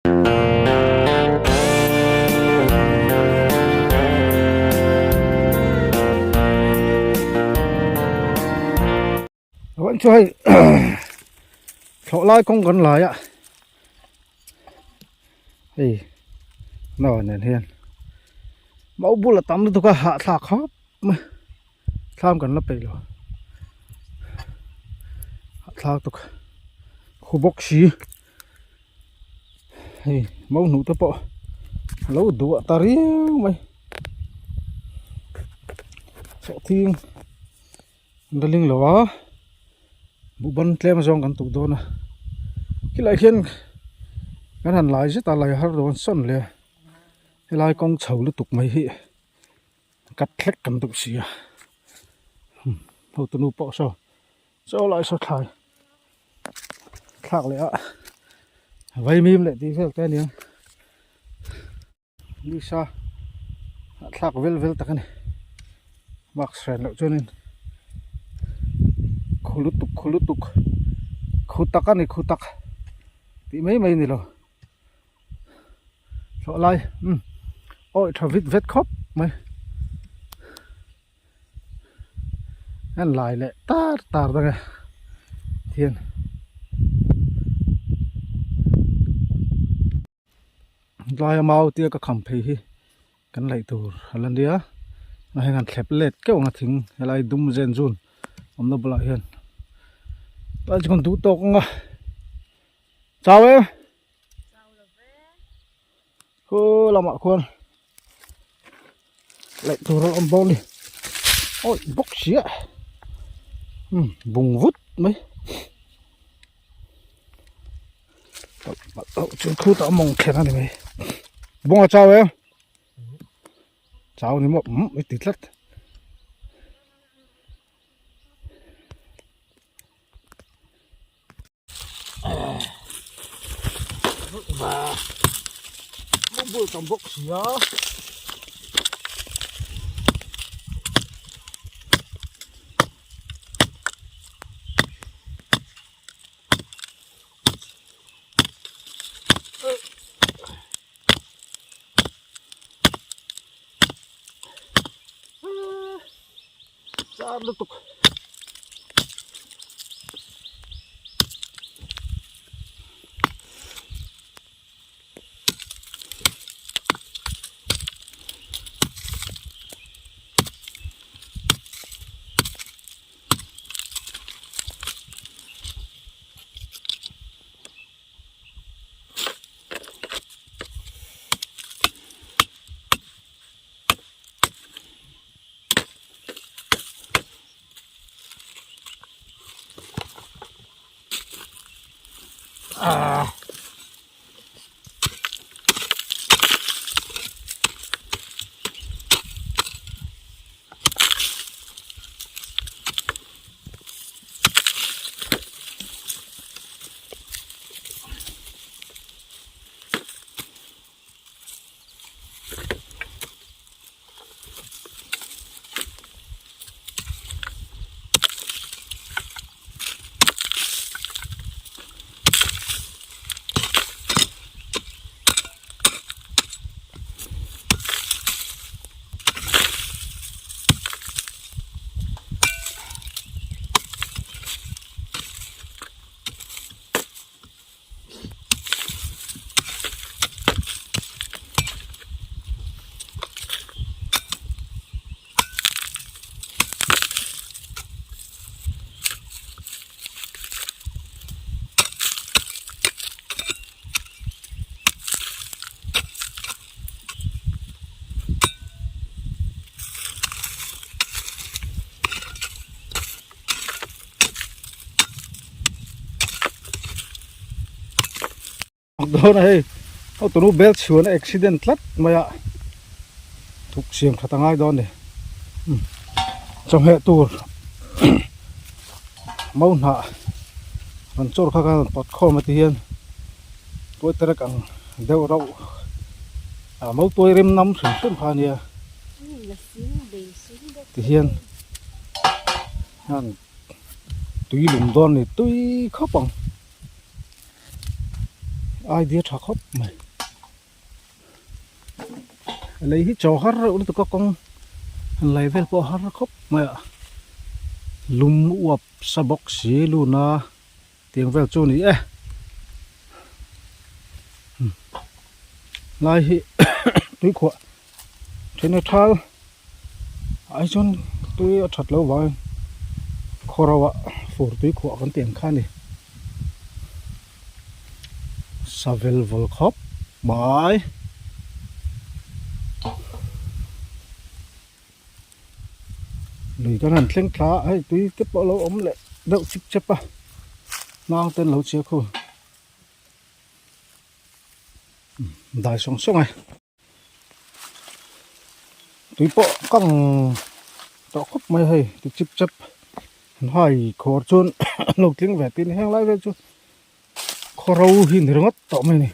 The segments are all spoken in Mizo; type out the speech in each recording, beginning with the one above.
Vẫn chu hei thlawh lai kawng kan lai a hei no nen hian mau bul a tam lutuk a hahthlak khawp mai thlam kan la peih lo hahthlak tuk khu bawk si hei mau hnuh te pawh lo duah ta riau mai sawhthing. An la ling lo a buhban tlem zawng kan tuk dawn a khilai khian kan han lai zet a lai har dawn sawn le helai kawng chho lutuk mai hi cut hlek kan duh si a hotu nu pawh saw chaw lai saw thlai thlak leh a vaimim leh tih vel te a nia. Nisa a thlak vel vel tak a ni mask hren loh chuanin khu lutuk khu lutuk khu tak a ni khu tak tih mai mai a ni lo thlawh lai umm awi tha vit vet khawp mai an lai leh tar tar dawn e thian. Tlaia mau tia ka kham phei hi kan laih tur a la nia a heng an thlep let keuh ang a thing helai dum zen zun awmna bulah hian tlai chu kan duh tawk ang a chau em khu lamah khuan laih tur a awm bawk a ni awi bawk sia umm bung vut mai. Chu khutah mawng kher a ni mai bawng a chau em chau ni maw umm i ti tlat bul tam bawk sia. Char lutuk. Ah. Dawn a hei hotunu bel chhuan a accident tlat mai a thuk siam that a ngai dawn a ni chawhmeh tur mau hnah rawn chawr kha khan pawt khawm a ti hian tuai terek ang deuh rauh a mau tuai rem nam hrim hrim kha a nia ti hian tui lum dawn a ni tui khawp ang. Idea tha khawp mai. Lei hi chaw har reuh lutuk a kawng han lei vel pawh a har khawp mai a. Lum uap sa bawk si luna tiang vel chu a ni e. Lai hi tuikhuah then a thal ai chuan tui a that loh vangin khaw ro ah fur tuikhuah kan tih ang kha a ni. Savel vawl khawp mai. Lui kan han thleng thla a hei tui te pawh a lo awm leh deuh chip chep a hnang te an lo chhiar khu dai sawng sawng e. Tui pawh kang tawh khawp mai hei ti chip chep an hai khawr chuan an lo tling ve tin heng lai vel chu khaw ro hi ni ringawt tawh mai a ni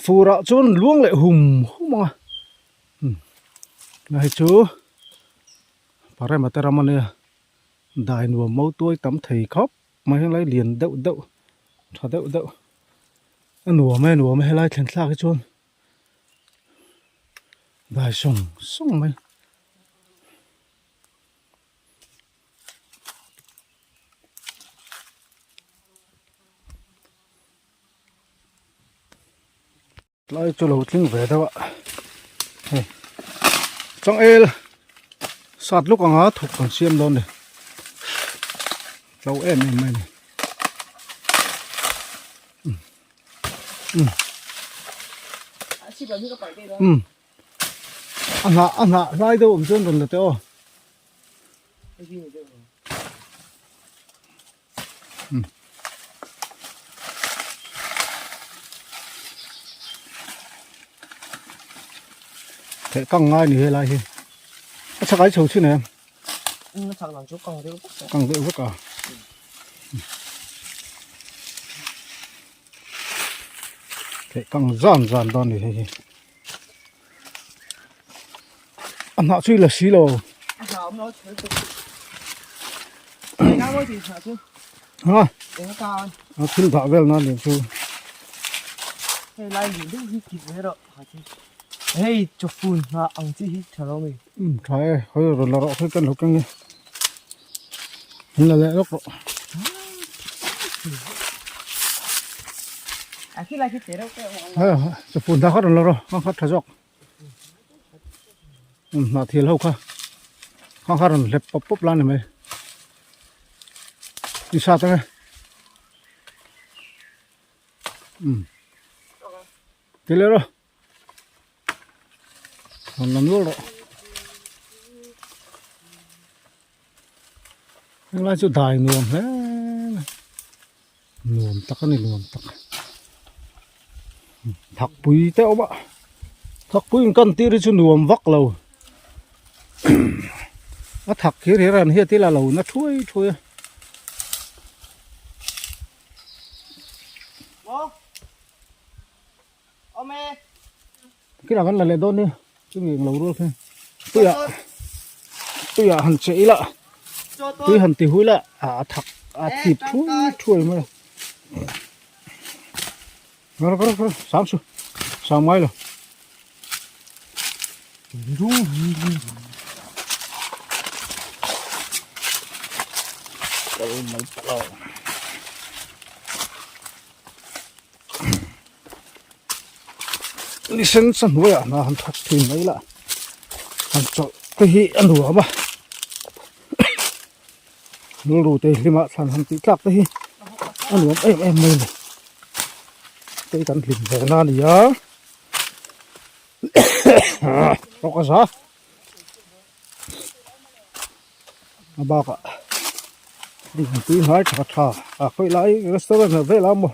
fur ah chuan luang leh hum hum ang a hei chu parema te ram a nia dai nuam mo tuai tam thei khawp mai heng lai lian deuh deuh tha deuh deuh a nuam e nuam e helai thlen thlak hi chuan dai sawng sawng mai. Tlai chu lo tling ve deuh a hei changel sat luk anga thuk kan siam dawn ni tlo em em mai ni um um a hnah a hnah hlai deuh awm chuan rawn la teh aw. Theh kang ngai ni helai hi a chak ai chho thin em a chak dan chu kang deuh vek kang deuh vek a theh kang zan zan dawn ni hei hi a hnah chu i la si lo a hnah awm lo chhel chu eng a mawi tih hnah chu ha eng a ta a thil dah vel nan nen chu hei lai lih deuh hi kit ve rawh ha chu hei chawfun hnah ang chi hi tha lo mi um tha e hawi rawn la rawh hawi kan lo keng e an la leh lawk rawh a khi lai khi te reuh te ha chawfun hnah kha rawn la rawh hang kha tha zawk Hnah thil ho kha kha kha rawn hlep pawp pawp la ni mai ni sa tang e um ti leh rawh rawn la nual rawh henglai chu dai nuam hle mai nuam tak a ni nuam tak thakpui te awm a thakpui in kan tir hi chu nuam vak lo a thak hir hir an hiat ila lo na thuai thuai a. Kila kan la leh dawn nia chumi eng lo rual kha tuiah tuiah han che ila tui han ti hui la a thak a thip thui thuai mai a kar kar kar sang su sang ngai lo kal mai ta lo. Ni sen sa hnuaiah hna han thawk thin mai lah han chawlh te hi a nuam a rilru te hlimah thlan han tih tlak te hi a nuam em em mai a ni hei kan hlim ve na a ni a rawk a za a bakah tui hnai tha tha a khawi lai restaurant ah vel a maw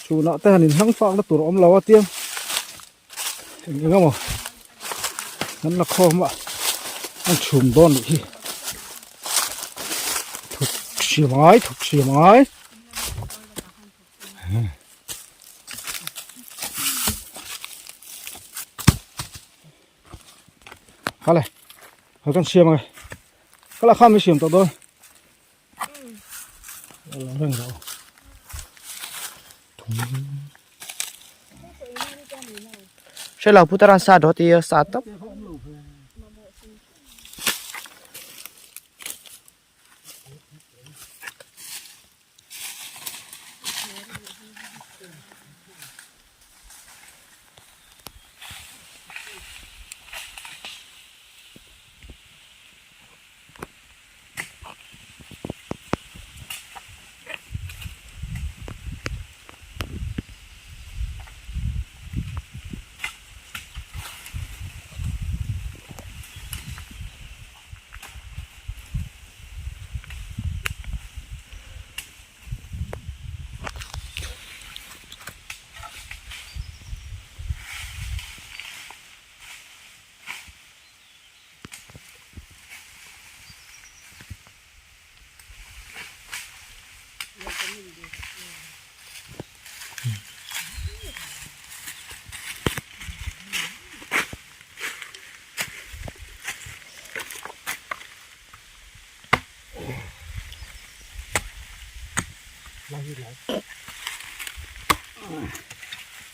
chhunah te han inhlang fak na tur a awm lo a tiang eng eng emaw an la khawm a an chhum dawn nih hi thuk siam angai thuk siam angai. Kale hal kan siam ange kala kham hi siam tawh dawn lo reng rawh thu Hre lo putara sa dawt i sa tawp.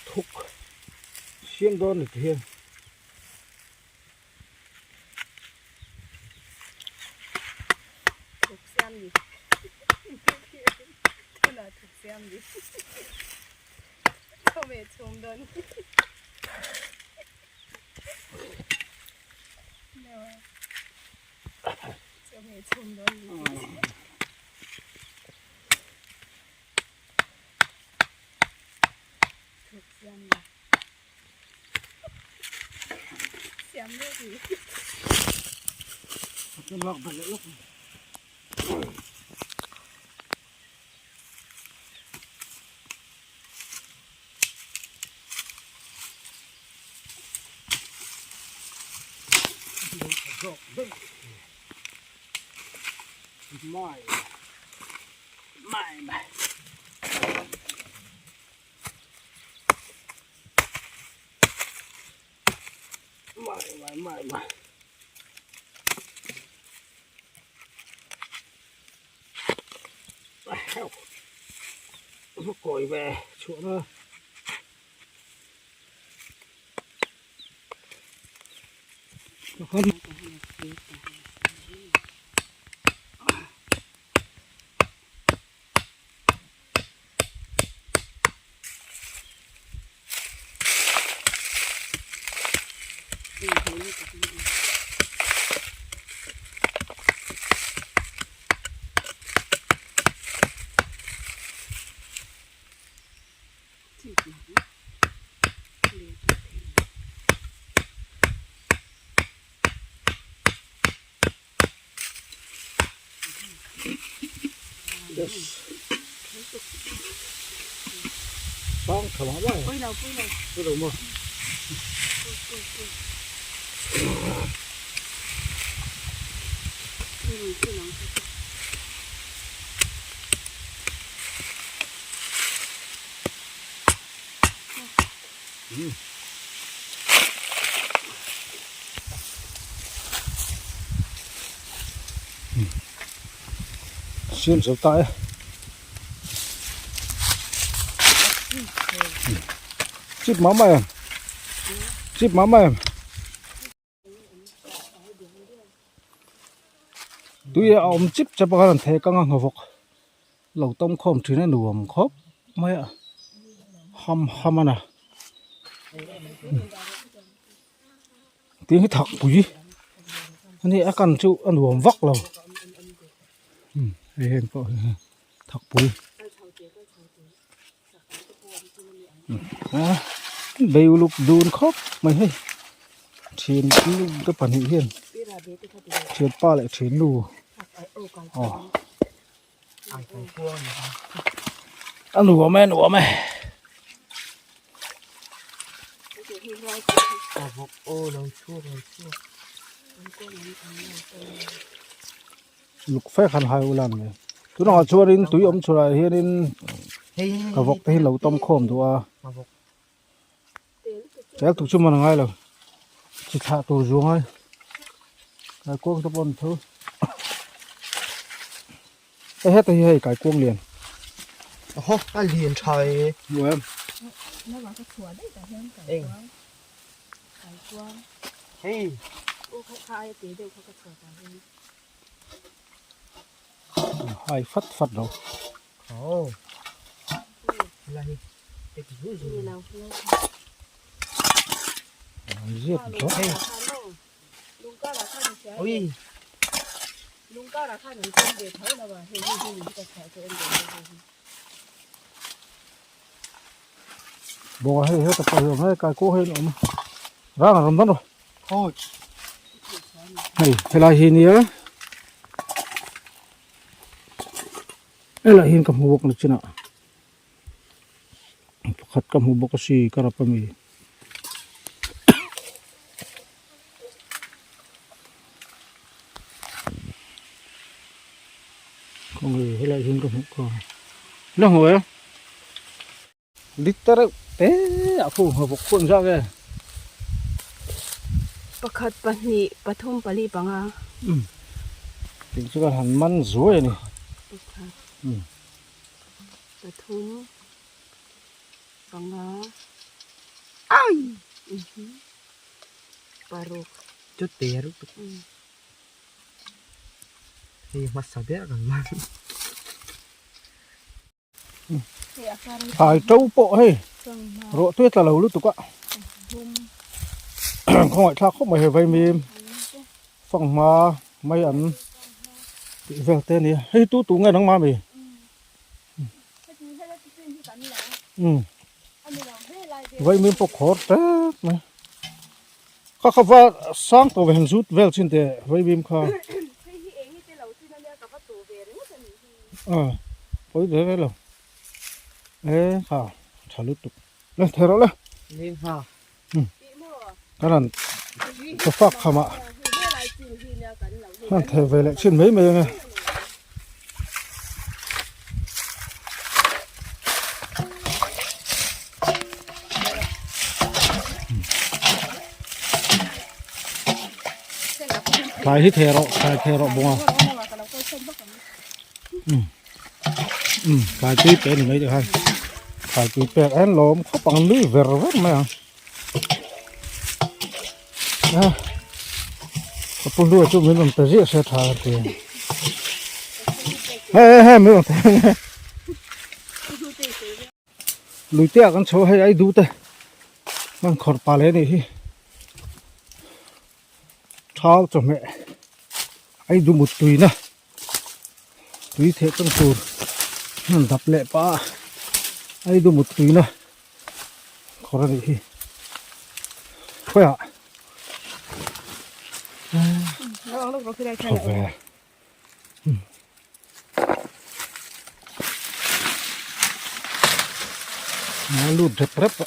Thuk siam dawn ni ti hian. Kawi ve chhuah na. Yes. Bang tha mah mai. Pui lo pui lo. Pui lo maw? Pui pui pui. Pui lo pui lo. Siam zo ta e. Chip mah mai em. Chip mah mai em. Tui a awm chip chap a khan thei kang a hnawvawk lo tawm khawm thin a nuam khawp mai a ham ham a na tui hi thak pui a ni a kan chu a nuam vak lo hei heng pawh hi thak pui. Bei uluk dun khawp mai hei thian nu te pahnih hian thian pa leh thian nu aw a nuam e a nuam e. Luk fek han hai ula ni tunah chuanin tui awm chhurah hianin ka vawk te hi lo tawm khawm duh a tel tuk chu man a ngai lo chi thlah tur zu ngai kaikuang te pawh an tho hei heta hi hei kaikuang lian. Aw a lian tha e. Hmu em? Eng. Hei. Hai fat fat lo. Aw. Lai. Ek zu zu. Ziat rawh. Hei. Ui. Bawng ah hei heta pawh hi a awm hei kai kawng hi an awm rang a rawn dawn rawh. Hei helai hi nia helai hian ka hmu bawk na chinah pakhat ka hmu bawk a si ka rap ami. Khawnge helai hian ka hmuh ka la hmu e liter reuh te a khu hna bawk khuan zak e. Pakhat pahnih pathum pali panga. Um tin chu kan han man zuai a ni. Pakhat um pathum panga paruk. Chu te lutuk. Hei hmasa ber kan man. Thlai to pawh hei ruah tui a tla lo lutuk a khawngaih thlak khawp mai hei vaimim fanghma mai an tih vel te a ni a hei tu tu nge nangmah ami umm vaimim pawh khawr tep mai kha kha va sang tawh ve han zut vel chin teh vaimim kha. A pawi ve ve lo e kha tha lutuk le thei rawh le kan han ka fak kham ah han thei ve leh chin mai mai ange. Thlai hi thei rawh thlai thei rawh bawng a. Um thlai tui pe ni mai te khan thlai tui pek en lawm khawp ang nui ver ver mai ang a ka pu hlua chu min rawn pe ziah se tha ka ti he he min rawn pe lui te ah kan chho hei ai du te hman khawrh pah leh a nih hi thau chawhmeh ai du mut tuina. Tui theh tawng tur hmun dap leh pah a ai du mut tuina khawr a nih hi khawiah tha ve a lut rep rep a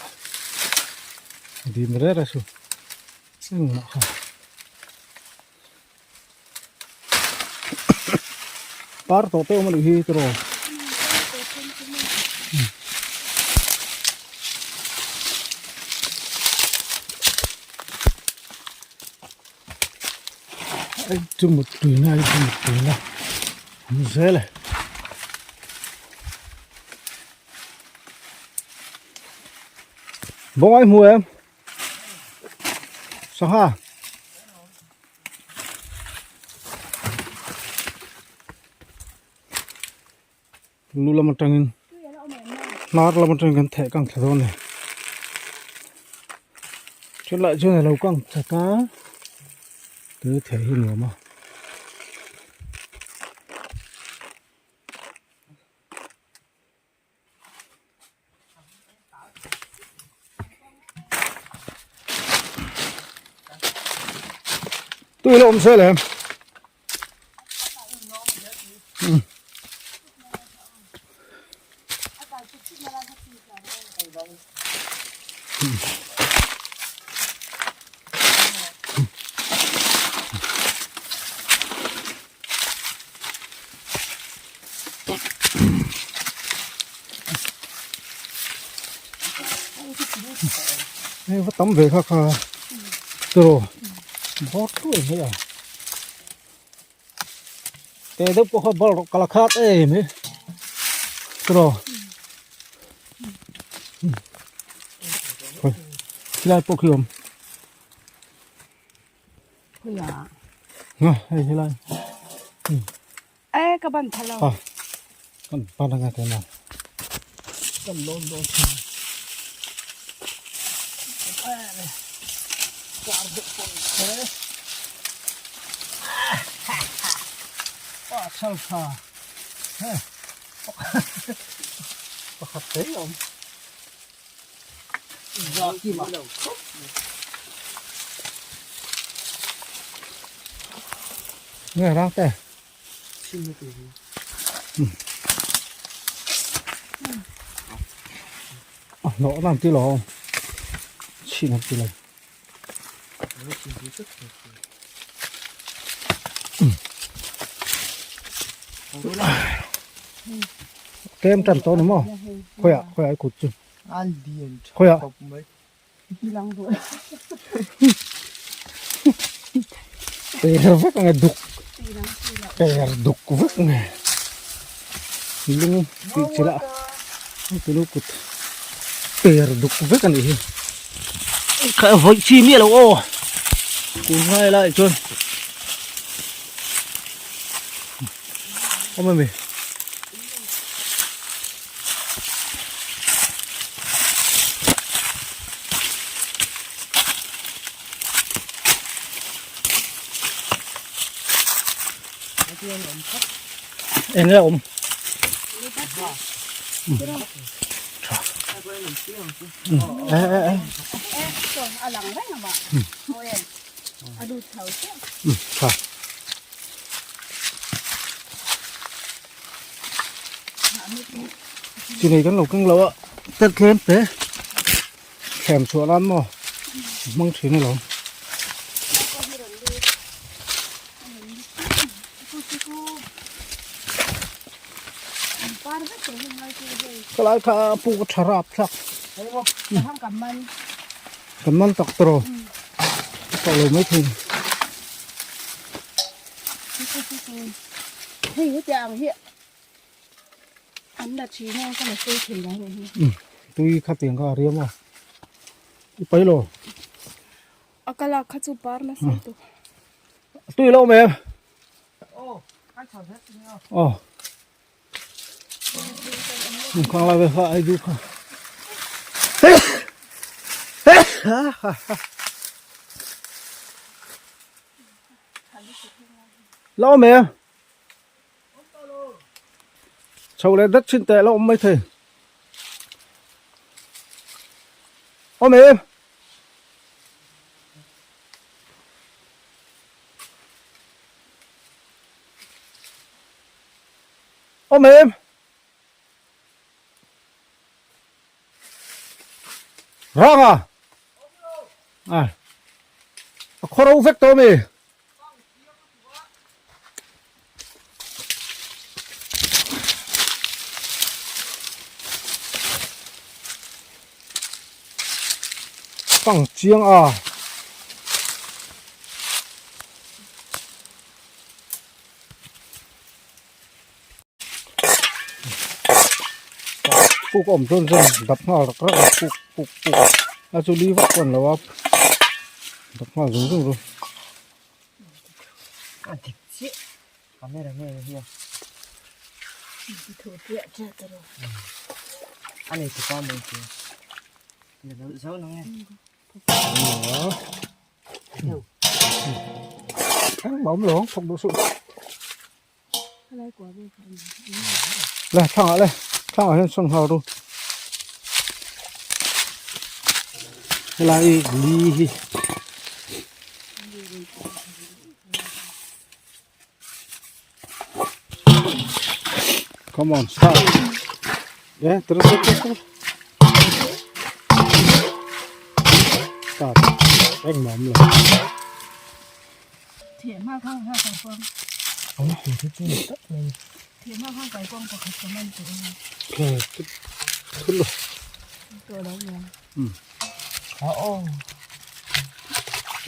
dim rere chu engmah kha. Par tawh te awm a nih hi tiraw. Ai chu mut tuina ai chu mut tuina awm zel e. Bawng ai hmu em? Sangha. Lu lam atangin hnar lam atangin kan theh kang thla dawn a ni chulai chuan alo kang chat a tui theh hi nuam a. Tui la awm se le. Hei va tam ve kha kha tiraw bawr tluai mai a te deuh pawh kha bal rawh kala khat em hi tiraw. Khoi khilai pawh khi awm. Khawiah. Nga hei helai. E ka ban pha lo. Ah kan ban anga te na. Kan lawn dawn thin. Kar deuh pawh ni se. Pa chal tha. He. Pakhat te awm. Nghe rang te. Nó làm tí lò không? Chỉ làm tí lò. Kem tan to ni maw? Khawiah khawiah i kut chu. A lian tha Khawiah. khawp mai. Lang duh. Per vek ang e duk. Per duk vek ang e. Lung tih chila tunu kut per duk vek a nih hi. Kha vawi chi miah lo aw. Kun ngai lai chuan. Awm em ni? Eng nge awm? Tha. E e e. Tha. Chi nei kan lo keng lo a tel tlem te thlem chhuah nan maw hmang thin alawm. Khalai kha puk a tha rap thlak. Kan man tak tawh a lo mai thei. Hei hetiang ang hi an la thin a ka la sawi thei lo anih hi. Tui kha tiang kha a riam a i pai lo. A ka lak kha chu par nasa tawh. Tui lo mem. Aw. Khang lai ve kha ai du kha. La awm em? Chho leh dat chin teh la awm mai thei. Awm em? Awm em? Rang a? À. A khaw ro vek tawh ami? Kang chiang a. Puk awm chuan chuan dap nghal rak rak a puk puk puk a chu li vak pawh an lo a dap nghal zung zung ru. A dik chiah camera nge hian a nei tupa mai chu zo nang e. Engmah awm lo ang thawk duh suh. Le thlangah le thlangah hian sawn nghal ru helai li hi come on start yeah terus terus terus start engmah awm lo.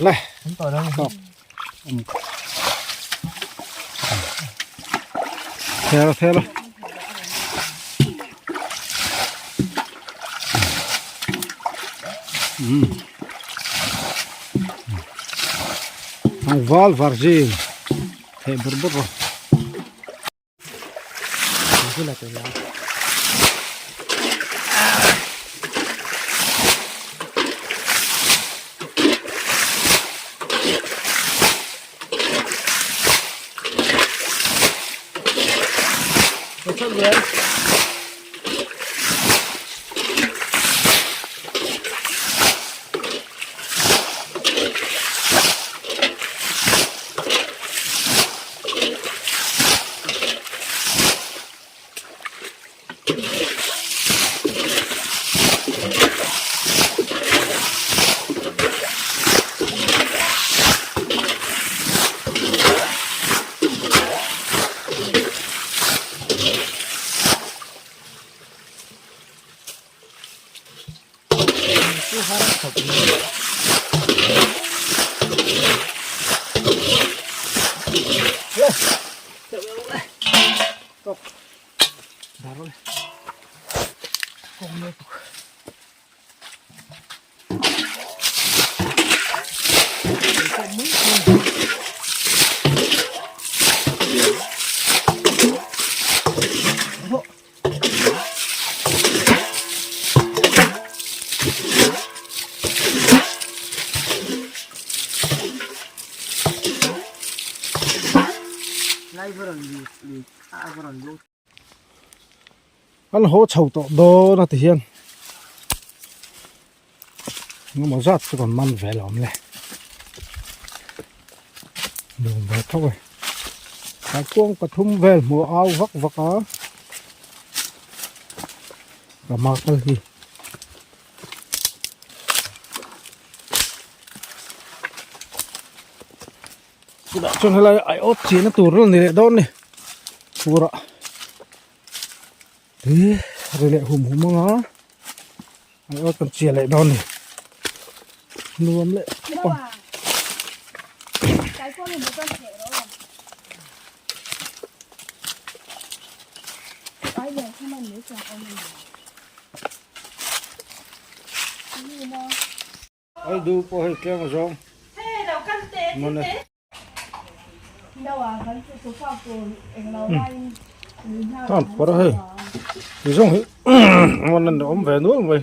Le theo theo. Tlangval virgin theh bawrh bawrh rawh. An haw chho tawh dawn a ti hian engemaw zat chu kan man ve lo awm le nuam ve tho e kaikuang pathum vel hmuh a au vak vak a ka hma kal hi. Chutah chuan helai aiawt chihna tur a ni leh dawn a ni furah tui ri leh hum hum anga aiawt kan chiah leh dawn a ni nuam leh khawp ang. Ai du pawh hei tlem a zawng mawni. Tan phawrh a hei ti zawng hi mawni an awm ve nual mai.